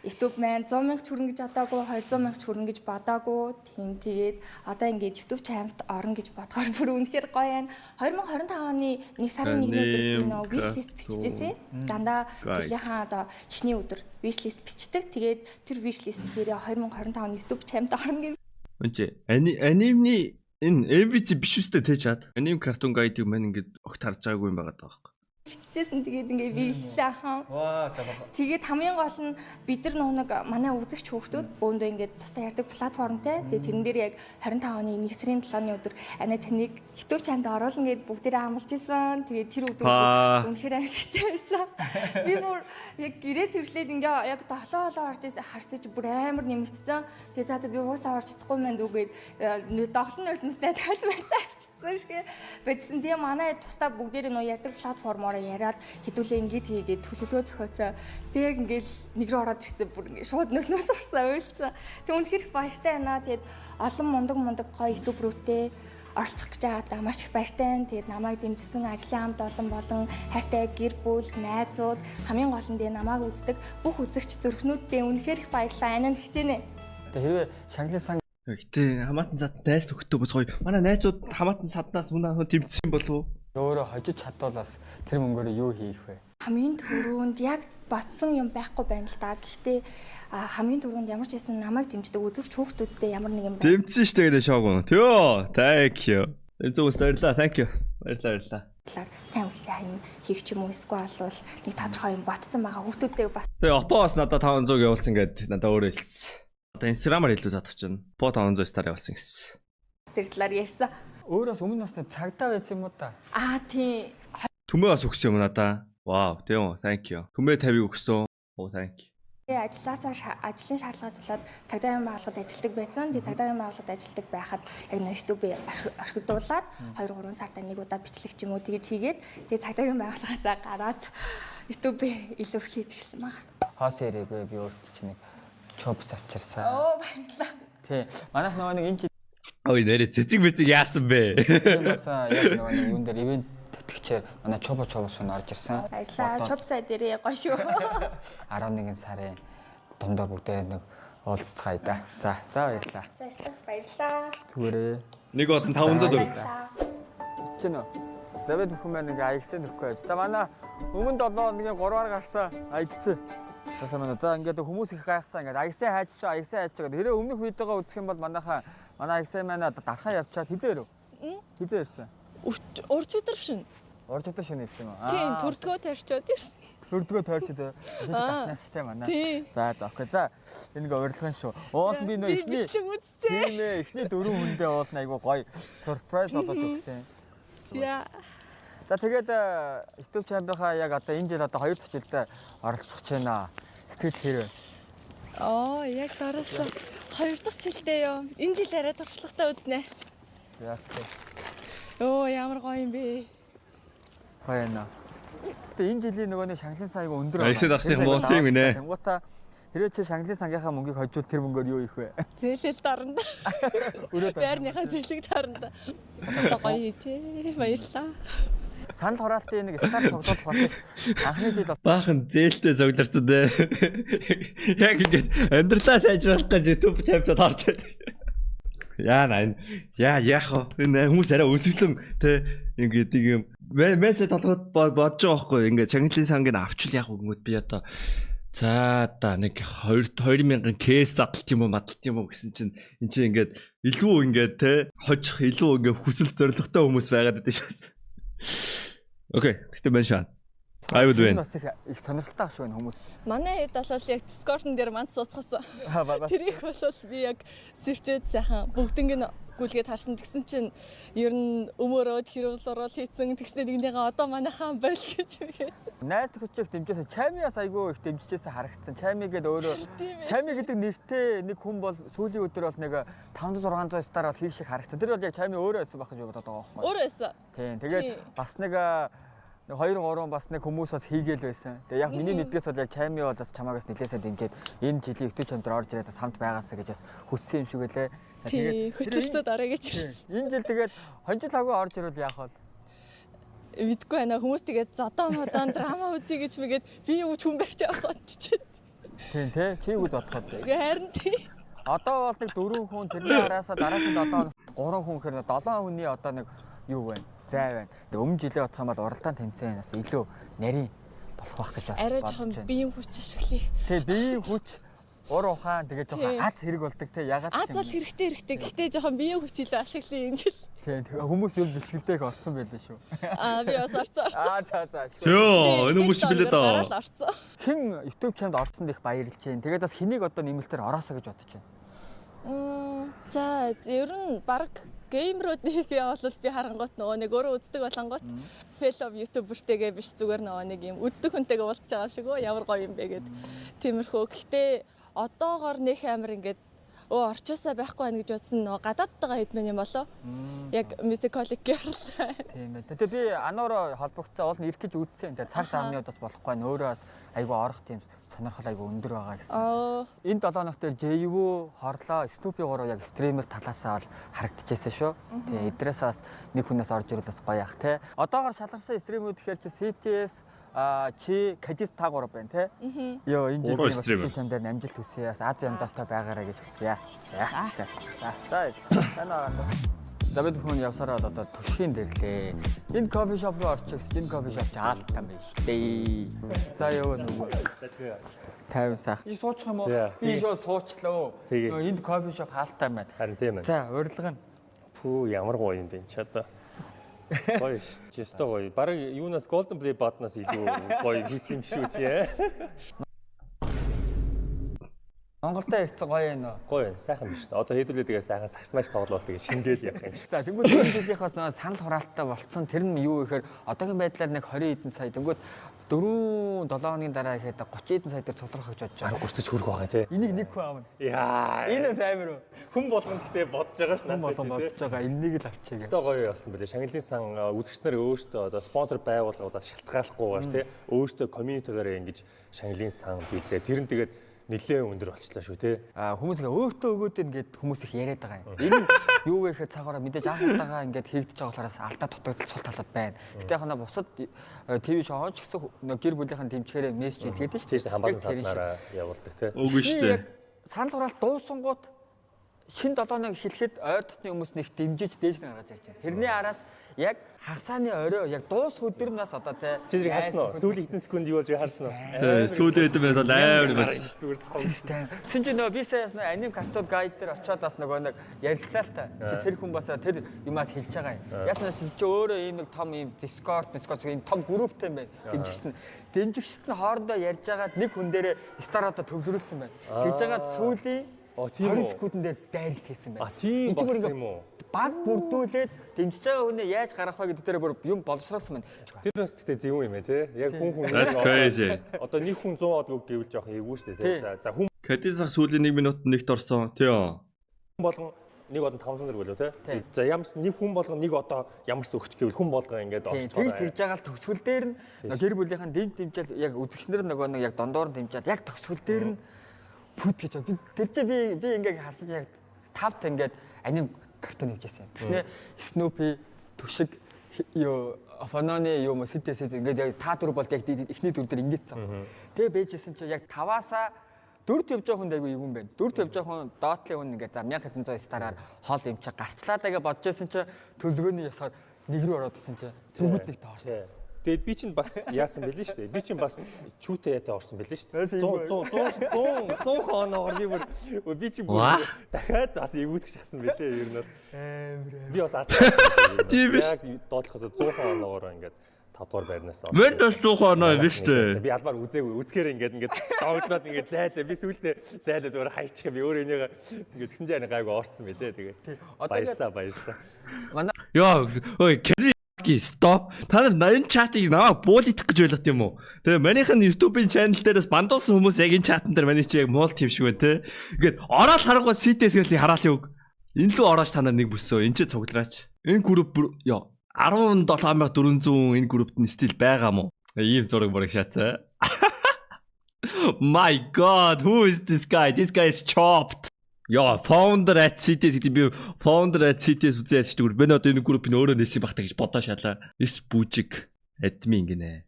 YouTube маань 100 мянга хүрнэ гэж бодоагүй, 200 мянга хүрнэ гэж бодоагүй. Тийм, тэгээд одоо ингээд YouTube чамд орно гэж бодохоор бүр үнэхээр гоё байна. 2025 оны 1 сарын 1-ний өдөр би нөө wish list бичижсэн. Дандаа жилийнхаа одоо эхний өдөр wish list бичдэг. Тэгээд тэр wish list дээрээ 2025 оны YouTube чамд орно гэж. Үнчи анимны энэ MVC биш үстэй те чад. Аним картун гайдыг маань ингээд огт харж байгаагүй юм байгаа даа. Бичижсэн. Тэгээд ингээд биелжлээ ахаа. Ваа, за. Тэгээд хамгийн гол нь бид нар нэг манай үзэгч хүүхдүүд бөөндөө ингээд тусдаа ярьдаг платформ те. Тэгээд тэрэн дээр яг 25 оны 1 сарын 7-ны өдөр анаа таныг YouTube чамд оруулна гэд бүгдээрээ амлаж исэн. Тэгээд тэр өдөр үнэхээр аимшигтай байсан. Би бүр яг гэрээ цэвэрлээд ингээ яг 7 орж исэн харсан чи бүр амар нэмэгдсэн. Тэгээд за би уусаа орж чадахгүй мэн дүүгээд доглон нулимстай тайлбарлаа арчсан шиг байжсан. Тэгээ манай тусдаа бүгдээрээ нөө ярьдаг платформоор яриад хэдүүлээ ингээд хийгээд төлөвлөгөө зохиоцоо. Тэгээ ингээл нэг рүү ороод ирсэн бүр ингээд шууд нөлөөс орсон ойлцсон. Тэг үнэхээр их баяртай байна. Тэгээд олон мундаг гоё ютуберүүтэй оролцох гэж байгаадаа маш их баяртай байна. Тэгээд намайг дэмжсэн ажлын хамт олон болон хайртай гэр бүл, найзууд, хамгийн гол нь тэгээ намайг үздэг бүх үзэгч зүрхнүүддээ үнэхээр их баярлалаа. Ананд хичээнэ. Тэгээ хэрвээ шагналын сан Гэтэ хамаатан сад найз нөхдөд бас гоё. Манай найзууд хамаатан саднаас үнэ дэмжсэн болов уу? Өөрөө хожиж чадвал бас тэр мөнгөөрөө юу хийх вэ? Хамгийн түрүүнд яг бодсон юм байхгүй байна л да. Гэхдээ хамгийн түрүүнд ямар ч байсан намайг дэмждэг үзэгч хүүхдүүдтэй ямар нэгэн байдлаар дэмжсэн шүү дээ шоог. Төө, thank you. Зөв баярлалаа. Thank you. Баярлалаа, баярлалаа. Сайн үслийн юм хийх ч юм уу эсвэл бол нэг тодорхой юм ботцсон байгаа хүүхдүүдтэй бас. Тэгээ Опо бас надад 500 явуулсан гэд надад өөрөө хэлсэн. Одоо Instagram-аар илүү задах чинь. По 500 star явуулсан гэсэн. Тэр талаар ярьсан. Өөрөөс өмнө нас цагдаа байсан юм уу та? Аа тий. Түмээ бас өгсөн юм надаа. Вау, тийм үү. Thank you. Түмээ 50-ыг өгсөн. Oh, thank you. Тэгээ ажилласаа ажлын шаардлагаас болоод цагдаагийн байгууллагад ажилладаг байсан. Тэгээ цагдаагийн байгууллагад ажилладаг байхад яг YouTube-ийг орхидуулаад 2-3 сартаа нэг удаа бичлэг ч юм уу тэгж хийгээд тэгээ цагдаагийн байгууллагаасаа гараад YouTube-ийг илүү хийж гисэн баг. Хоос ирээгүй би өөрт чинь нэг чопс авчирсан. Оо, баярлалаа. Тий. Манайх нөгөө нэг энэ жил Ой, нэрээ цэцэг мэцэг яасан бэ? бас яг нөгөө нэг юун дээр ивент тэтгэгчээр манай чопо чопс нь орж ирсэн. Баярлалаа. Чопсаа дээрээ гоё шүү. 11 сарын дундор бүгдээрээ нэг уулзцгаая да. За, за баярлалаа. За, баярлалаа. Зүгээрээ. Нэг од нь 500 төгрөг. Чинь үү. За бид бүхэн маань ингээ аягсан нөхгүй байж. За манай өмнө 7 хоногийн 3-аар гарсан аягсан. За сайн байна. За ингээд хүмүүс их гайхсан. Ингээд аягсан хайччаа, аягсан хайччаа гэдэг. Хэрэг өмнөх видеогоо үзэх юм бол манайхаа манай аягсан маань дархаа явчаад хизээ өрөө. Хизээ ирсэн. Урж өдөр шин. Урж өдөр шин ирсэн юм аа. Тийм, төрдгөө тойрчоод ирсэн. Төрдгөө тойрчод. Дархнаас тэ манай. За за окей. За энэ нэг урилгын шүү. Уул би нөө эхний тийм ээ, эхний дөрвөн хүндээ уул нь айгу гоё сюрприз олгож өгсөн. За. За тэгээд YouTube channel-ынхаа яг одоо энэ жил одоо 2 дахь жилдээ оролцох гэж байна. Сэтгэл хэр вэ? Аа, яг дараалал 2 дахь жилдээ ёо. Энэ жил арай туршлагатай үзнэ. Яа тий. Өө, ямар гоё юм бэ? Гоё юм аа. Тэгээ энэ жилийн нөгөө нэг шагналын сан айгу өндөр байна. Айсаа дагсан юм уу тийм гинэ. Тэнгуутаа хэрвээ чи шагналын сангийнхаа мөнгийг хожвол тэр мөнгөөр юу хийх вэ? Зээлэл дарна. Байрныхаа зээлийг дарна. Одоо гоё хийжээ. Баярлалаа. Санал хураалтын нэг стар цогцолох бас анхны жил баахан зээлтэй зөглөрсөн дээ. Яг ингээд амьдралаа сайжруулах гэж YouTube чамчаад орж ирж. Яа наа яа яах вэ? Энэ хүмүүс арай өсвөлэн те ингээд юм мессеж толгойд бодож байгаа байхгүй ингээд шагналын санг нь авчвал яах вэ гэмүүд би одоо за да нэг 2000 кейс задлт юм уу мадлт юм уу гэсэн чинь эн чинь ингээд илүү ингээд те хожих илүү ингээд хүсэл зоригтой хүмүүс байгаад байдаг шээ. Окей, тэгтээ байна шаа. I would win. Бас их сонирхолтой ах шиг байна хүмүүс. Манай хэд бол яг Discord-н дээр манд сууцгасан. Тэрийг бол би яг сэрчээд сайхан бүгднийг нь гүйлгээд харсан. Тэгсэн чинь ер нь өмөрөөд хэрүүл орол хийцэн тэгснэ нэгнийгээ одоо манайхаа боль гэж үгээд. Найз нөхөдчих дэмжээсэн. Чамиас айгүй их дэмжижсэн харагдсан. Чами гээд өөрөө Чами гэдэг нэртэй нэг хүн бол сүүлийн өдөр бол нэг 500 600 star бол хийх шиг харагдсан. Тэр бол яг Чами өөрөө байсан байх гэж бодоод байгаа байхгүй. Өөрөө байсан. Тийм. Тэгээд бас нэг 2 3 бас нэг хүмүүс бас хийгээл байсан. Тэгээ яг миний мэдгээс бол яг Чами бол бас чамаагаас нэлээсээ дэмжиж энэ жилийн YouTube чам дээр орж ирээд бас хамт байгаасаа гэж бас хүссэн юм шиг байлээ. Тэгээд хөтөлцөө дараа гэж ирсэн. Энэ жил тэгээд хонжил хагуу орж ирвэл яах вэ? Мэдгүй байна. Хүмүүс тэгээд зодоо модон драма үзье гэж мэгээд би юу ч хүн барьж авах очиж. Тийм тий. Чи юу гэж бодох вэ? Харин тий. Одоо бол нэг 4 хүн тэрний араасаа дараагийн 7 хоногт 3 хүн гэхээр 7 хүний одоо нэг юу вэ? Зай байна. Тэгээ өмнө жилээ бодох юм бол уралдаан тэмцээн бас илүү нарийн болох байх гэж бас арай жоохон биеийн хүч ашиглая. Тий, биеийн хүч, ур ухаан тэгээ жоохон аз хэрэг болдог тий. Ягаад ч аз бол хэрэгтэй хэрэгтэй. Гэхдээ жоохон биеийн хүч илүү ашиглая энэ жил. Тий, тэгээ хүмүүс юу бэлтгэлтэй их орцсон байлээ шүү. Аа, би бас орцсон. Аа, за за. Йоо, энэ хүмүүс билээ доо. Гараал орцсон. Хэн YouTube чамд орцсонд их баярлж байна. Тэгээд бас хэнийг одоо нэмэлтээр ороосоо гэж бодож байна. За, ер нь баг геймерүүд явбал би харангуут нөгөө нэг өөрөө үздэг болонгуут fellow YouTuber-тэйгээ биш зүгээр нөгөө нэг юм үздэг хүнтэйгээ уулзж байгаа шиг өө ямар гоё юм бэ гэд тиймэрхүү. Гэхдээ одоогор нэх амир ингээд Өө орчоосаа байхгүй байна гэж бодсон нөгөө гадаадтайгаа хэдмэн юм болоо. Яг Musical.ly орлоо. Тийм ээ. Тэгээ би аноороо холбогдсон уул нь ирэх гэж үзсэн. Тэгээ цаг замны хувьд бас болохгүй байна. Өөрөө бас айгүй орох тийм сонирхол айгүй өндөр байгаа гэсэн. Энэ 7 хоног дээр JU хорлоо Snoopy 3 яг стример талаасаа бол харагдчихсэн шүү. Тэгээ эдрээс бас нэг хүнээс орж ирвэл бас гоё ах те. Одоогор шалгарсан стримүүд гэхээр чи CTS чи Кадис та гурав байна те. Йоо энэ жилийн YouTube дээр амжилт хүсье. Бас Аз ямдаатай байгаарай гэж хүсье. За. За. За. За бид хүн явсараа одоо түшгийн дэрлээ. Энэ кофе шоп руу орчих гэсэн. Энэ кофе шоп ч аалтан байна шүү дээ. За ёо нөгөө. 50 сайх. Би суучих юм уу? Би шоо суучлаа. Нөгөө энд кофе шоп хаалтан байна. Харин тийм ээ. За урилга нь. Пүү ямар гоё юм бэ чи одоо. Гоё шүү. Чи өстой гоё. Бараг юунаас Golden Play Button-аас илүү гоё хийц юм шүү чи. Монголдо ирсэн гоё юм уу? Гоё, сайхан биш үү? Одоо хэдүүлээ тэгээ сайхан саксмаш тоглоол тэгээ шингээл явах юм шиг. За тэнгуү энэ жилийнхээс нөө санал хураалттай болцсон. Тэр нь юу гэхээр одоогийн байдлаар нэг 20 хэдэн сая тэнгуү 4 7 хоногийн дараа ихэд 30 хэдэн сая дээр цугларах гэж бодож байгаа. 30 хүрэх байгаа тий. Энийг нэг хүн аавна. Яа. Энэ бас амар уу? Хүн болгон гэхдээ бодож байгаа ш. Хүн болгон бодож байгаа. Энийг л авчиг. Өстой гоё болсон бэлээ. Шагналын сан үзэгч нар өөртөө одоо спонсор байгууллагуудаас шалтгааллахгүйгээр тий өөртөө community-гаараа ингэж шагналын сан бэлдээ. Тэр нь тэгээд нэлээ өндөр болчлаа шүү тий. Хүмүүс ингээ өөртөө өгөөд ин гэд хүмүүс их яриад байгаа юм. Энэ нь юу вэ гэхэд цагаараа мэдээж анх удаага ингээд хийгдэж байгаа болохоос алдаа дутагдал сул талууд байна. Гэтэ яг хана бусад ТV шоу ч гэсэн гэр бүлийнхэн дэмжихээрээ мессеж илгээдэг шүү дээ. Хамгаалсан саднараа явуулдаг тий. Үгүй шүү дээ. Санал хураалт дуусангууд шин 7 хоног эхлэхэд ойр дотны хүмүүс нэг дэмжиж дээж нь гаргаж ирж байна. Тэрний араас яг хагасааны орой яг дуус өдөр нас одоо тий. Чи тэрийг харсан уу? Сүүлийн хэдэн секунд юу болж харсан уу? Тий, сүүлийн хэдэн минут бол амар болж. Зүгээр савсан. Тэгсэн чи нөгөө би сая ясна аним картун гайд дээр очиод бас нөгөө нэг ярилцлаа л та. Тэр хүн бас тэр юмас хэлж байгаа юм. Ясна чи өөрөө ийм нэг том ийм Discord, Discord ийм том групптэй юм байна. Дэмжигчт нь. Дэмжигчт нь хоорондоо ярьж байгаад нэг хүн дээрээ стараадаа төвлөрүүлсэн байна. Тэгж байгаад сүүлийн 20 секундэн дээр дайралт хийсэн байна. А тийм болсон юм уу? Баг бүрдүүлээд дэмжиж байгаа хүнээ яаж гаргах вэ гэдэг дээр бүр юм боловсруулсан байна. Тэр бас тэгтээ зөв юм ээ тий. Яг хүн хүн That's crazy. Одоо нэг хүн 100 одгүй гэвэл жоох эвгүй шүү дээ тий. За хүн Кадисах сүүлийн 1 минутанд нэгт орсон. Тий. Болгон нэг одоо 500 төгрөг болов тий. За ямар ч нэг хүн болгон нэг одоо ямар ч өгч гэвэл хүн болгон ингээд орчих. Тэгж байгаа л төгсгөл дээр нь гэр бүлийнхэн дэмжээл яг үзэгчнэр нөгөө нэг яг дондоор нь дэмжээд яг төгсгөл дээр нь пүт гэж тэр чи би ингээ харсан яг тавт ингээд аним картон явжсэн. Тэгснэ Snoopy түшиг юу Фононы юу мо CTS ингээд яг та дөрв болд яг эхний дөрв дээр ингэдсэн. Тэгээ бэжсэн чи яг таваасаа дөрөвт явж байгаа хүнд айгүй юм байна. Дөрөвт явж байгаа хүн доотлын хүн ингээд за 1100 стараар хоол юм чи гарчлаа даа гэж бодож байсан чи төлгөөний ясаар нэг рүү ороод исэн чи бүгд нэг тоос. Тэгээд би чинь бас яасан бэлээ шүү дээ. Би чинь бас чүүтэй ятай орсон бэлээ шүү дээ. 100 100 100 хоноогоор би бүр би чинь бүр дахиад бас эвгүйдэх шахсан бэлээ ер нь. Амар. Би бас аз. Тийм биш. Яг доотлохоос 100 хоноогоор ингээд 5 дугаар байрнаас орсон. Мэн бас 100 хоноо юм биш үү? Би албаар үзээгүй. Үзэхээр ингээд догтлоод ингээд лайлаа. Би сүүлдээ лайлаа зүгээр хайчих юм. Би өөр энийгээ ингээд тэгсэн чинь гайгүй орцсон бэлээ. Тэгээд баярсаа баярсаа. Манай Йоо, ой, stop. Та нар энэ чатыг намайг буулдах гэж байлгах юм уу? Тэгээ манийх нь YouTube-ийн channel дээрээс бандуулсан хүмүүс яг энэ чатан дээр миний чи яг муулт юм шиг байна те. Ингээд ороод харангуй CTS гэлийг хараал юг. Энэ лүү орооч та нар нэг бүсөө. Энэ чи цуглараач. Энэ групп ёо 17400 энэ группт нь стил байгаа мó? Ийм зураг мураг шатсан. My god, who is this guy? This guy is chopped. Яа, founder at CTS гэдэг би founder at CTS үзээ яаж зүгээр. Би одоо энэ группийг өөрөө нээсэн байх та гэж бодоо шалаа. Эс бүжиг админ гинэ.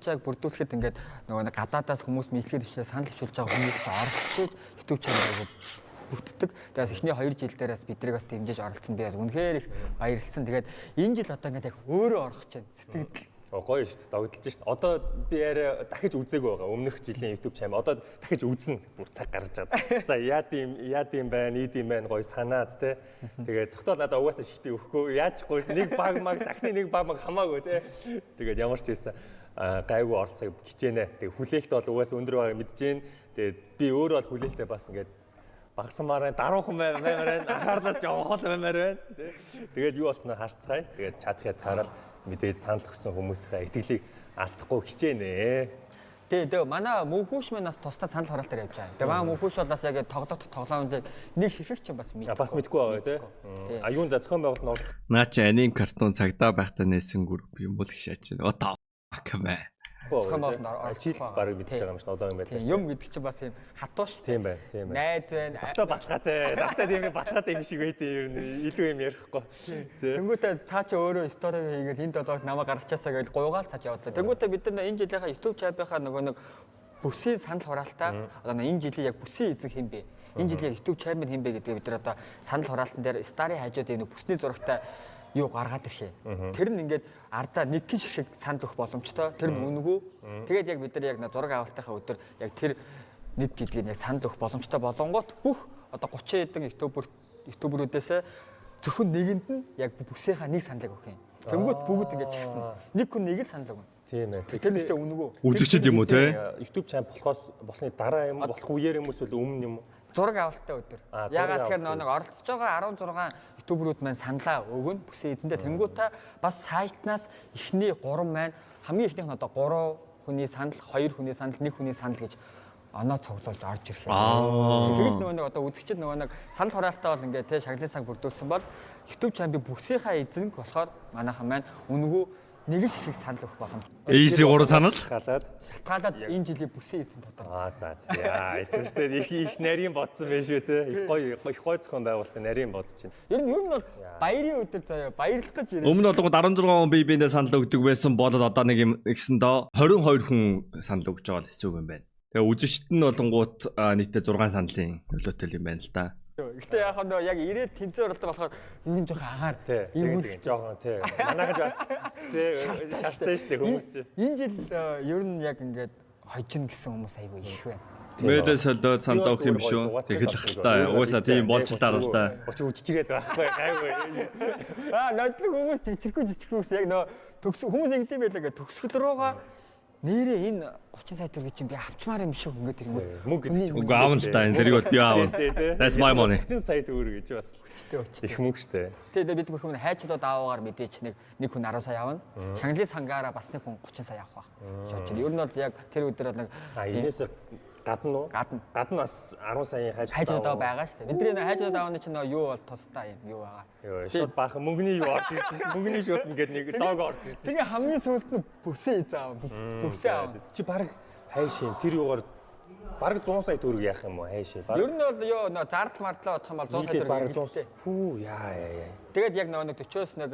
Яг бүрдүүлэхэд ингээд нөгөө нэг гадаадаас хүмүүс мэдлэгээ төвчлээ санал хөвшүүлж байгаа хүмүүс оролцож YouTube channel бүтдэг. Тэгээс эхний 2 жил дээрээс биднийг бас дэмжиж оролцсон. Би бас үнэхээр их баярлсан. Тэгээд энэ жил одоо ингээд яг өөрөө орох чинь сэтгэл Гоё шүү дээ. Догдолж шүү дээ. Одоо би арай дахиж үзээгүй байгаа. Өмнөх жилийн YouTube channel одоо дахиж үзнэ. Бүр цаг гарч байгаа. За яад юм байна, ийд юм байна гоё санаад те. Тэгээд цогтол надад угаасаа шипи өгөхгүй. Яаж гойс нэг баг маг сагсны нэг баг маг хамаагүй те. Тэгээд ямар ч байсан гайгүй оролцоог хичээнэ. Тэгээд хүлээлт бол угаасаа өндөр байгааг мэдэж гин. Тэгээд би өөрөө бол хүлээлтээ бас ингээд багсамаар байна, даруухан баймаар байна, анхаарлаас жоохон хол баймаар байна. Тэгээд юу болох нь харцгаая. Тэгээд чадах ядахаараа мэдээж санал өгсөн хүмүүсийнхээ итгэлийг алдахгүй хичээнэ. Тий, тэгээ манай мөнхүүш маань бас тусдаа санал хураалтаар явж байгаа. Тэгээ манай мөнхүүш бол бас яг тоглох тоглоомд нэг ширхэг чинь бас мэдгүй. Бас мэдгүй байгаа тий. А юунд зохион байгуулалт нь оролцох Наа чи аним картун цагдаа байхдаа нээсэн групп юм бол гэж шаач. What the fuck man. Зохион байгуулалтанд оролцох оролцох барыг мэдчихэж байгаа юм шиг одоо юм байлаа. Тийм, юм гэдэг чинь бас юм хатуу шүү. Тийм байна, тийм байна. Найз байна. Завтаа баталгаатай. Завтаа тийм нэг баталгаатай юм шиг байдیں۔ Ер нь илүү юм ярихгүй. Тий. Тэнгүүтээ цаа чи өөрөө стори хийгээд энэ долоог намайг гаргачаасаа гэж гуйгаал цааш явуулаа. Тэнгүүтээ бид нар энэ жилийнхаа YouTube channel-ийнхаа нөгөө нэг бүсийн санал хураалтаа одоо энэ жилийн яг бүсийн эзэн хэн бэ? Энэ жилийн яг YouTube channel хэн бэ гэдгээ бид нар одоо санал хураалтан дээр старын хажууд энэ бүсний зурагтай юу гаргаад ирэх юм. Тэр нь ингээд ардаа нэг гин ширхэг санал өгөх боломжтой. Тэр нь үнэгүй. Тэгээд яг бид нар яг зураг авалтынхаа өдөр яг тэр нэг гэдгийг яг санал өгөх боломжтой болонгоот бүх одоо 30 хэдэн ютуберүүдээс зөвхөн нэгэнд нь яг бүсийнхаа нэг саналыг өгөх юм. Тэнгүүт бүгд ингэж чагсна. Нэг хүн нэг л санал өгнө. Тийм ээ. Тэр нэгтээ үнэгүй. Үзэгчд юм уу те? YouTube channel болохоос болсны дараа юм болох үеэр юм эсвэл өмнө юм уу? Зураг авалттай өдөр. зураг Ягаад тэгэхээр авалттай нэг оролцож байгаа 16 ютуберүүд маань саналаа өгнө. Бүсээ эзэндээ тэнгуүтээ бас сайтнаас эхний 3 маань хамгийн эхнийх нь одоо 3 хүний санал, 2 хүний санал, 1 хүний санал гэж оноо цуглуулж орж ирэх юм. Тэгэж нөгөө нэг одоо үзэгчд нөгөө нэг санал хураалтаа бол ингээд те шагналын цаг бүрдүүлсэн бол YouTube channel би бүсийнхаа эзэнг болохоор манайхан маань үнэгүй нэг л их санал өгөх боломж. Easy 3 санал. Шалтгаалаад шалтгаалаад энэ жилийн бүсийн эзэн тодорхой. Аа за за. Яа, эсвэртэй их их нарийн бодсон байх шүү те. Их гоё их гоё зохион байгуулалтын нарийн бодож байна. Ер нь бол баярын өдөр заяа баярлах гэж ирээ. Өмнө нь болгоод 16 хүн бие биенээ санал өгдөг байсан бол одоо нэг юм нэгсэн доо 22 хүн санал өгж байгаа л хэцүү юм байна. Тэгээ үзэгчд нь болонгууд нийтдээ 6 саналын нөлөөтэй юм байна л да. Гэтэ яг нөө яг ирээд тэмцээн оролтоо болохоор ер нь жоохон агаар Тий. ийм Тийм жоохон тий. Манайхаж бас тий шалтай шүү дээ хүмүүс чи. Энэ жил ер нь яг ингээд хожино гэсэн хүмүүс айгүй их байна. Мэдээ солиод санал өгөх юм шүү. Тэгэл ах л та. Угаасаа тийм болж л дараа л та. Очиг үжижрээд байхгүй гайгүй. Аа нодлог хүмүүс жижигхэн жижигхэн хүмүүс яг нөө төгс хүмүүс ингэдэм байлаа гэ төгсгөл руугаа нэрээ энэ 30 сая төгрөг чинь би авчмаар юм шиг ингээд тэр юм. Мөнгө гэдэг чинь Үгүй аавна л та. Энэ тэрийг бол би аавна. That's my money. 30 сая төгрөг гэж бас их мөнгө шүү дээ. Тэгээ бид бүх юм хайчлууд аавгаар мэдээч нэг нэг хүн 10 сая авна. Шагналын сангаараа бас нэг хүн 30 сая авах байх. Шууд чинь ер нь бол яг тэр өдөр бол нэг А энэс гадна уу? Гадна. Гадна бас 10 саяын хайж хайжууд аа байгаа шүү дээ. Бидний нэг хайжууд аавны чинь нөө юу бол тусдаа юм юу байгаа. Йоо, шууд баахан мөнгөний юу орж ирж шин. Мөнгөний шууд ингээд нэг лого орж ирж шин. Тэгээ хамгийн сүүлд нь бүсээ эзэн аав. Бүсээ аав. Чи баг хайшин тэр юугаар баг 100 сая төгрөг яах юм уу хайшин. Ер нь бол юу нөө зардал мардлаа бодох юм бол 100 сая төгрөг баг хэрэгэлтэй. 100. Пүү яа яа яа. Тэгээд яг нөгөө нэг 40-оос нэг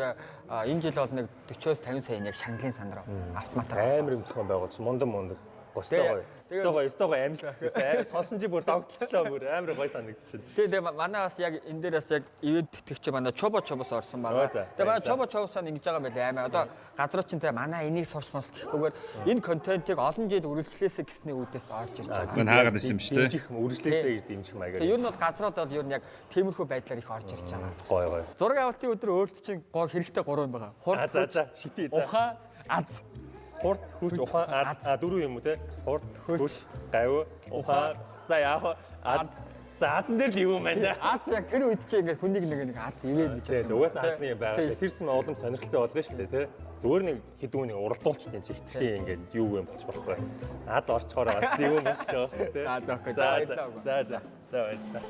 энэ жил бол нэг 40-оос 50 сая яг шагналын сан руу автоматар. Амар юм зохион байгуулж мундан мундаг. Гостой гоё. Өстой гоё, өстой гоё амжилт гэсэн. Амар сонсон чи бүр догтлчлаа бүр амар гоё санагдчихэв. Тэгээ тэгээ манай бас яг энэ дээр бас яг ивент тэтгэгч манай Чобо Чобос орсон байгаа. Тэгээ манай Чобо Чобос нь ингэж байгаа юм байлээ амар. Одоо газрууд чинь тэгээ манай энийг сурч мос гэхгүйгээр энэ контентыг олон жил үргэлжлээсэ гэсний үүдээс орж ирж байгаа. Мань хаагаад байсан юм шүү дээ. Дэмжих үргэлжлээсэ гэж дэмжих маягаар. Тэгээ ер нь бол газрууд бол ер нь яг тиймэрхүү байдлаар их орж ирж байгаа. Гоё гоё. Зураг авалтын өдөр өөрт чинь гоо хэрэгтэй гурван юм байгаа. Хурд, За за, шити за. Ухаан, аз. Хурд, хүч, ухаан, аз. А дөрөв юм уу те? Хурд, хүч, гайв, ухаан. За яах вэ? Аз. За азан дээр л юу юм байна. Аз яг тэр үед чи ингээд хүнийг нэг нэг аз ивэд гэж Тийм угаасаа азны юм байгаа. Тэрсэн улам сонирхолтой болгоно шүү дээ те. Зүгээр нэг хэдүүн нэг уралдуулч тийм чи хитрхи ингээд юу юм болчих واخгүй. Аз орчхоор аз юу юм болчих واخ те. За за окей. За за за. За баярлалаа.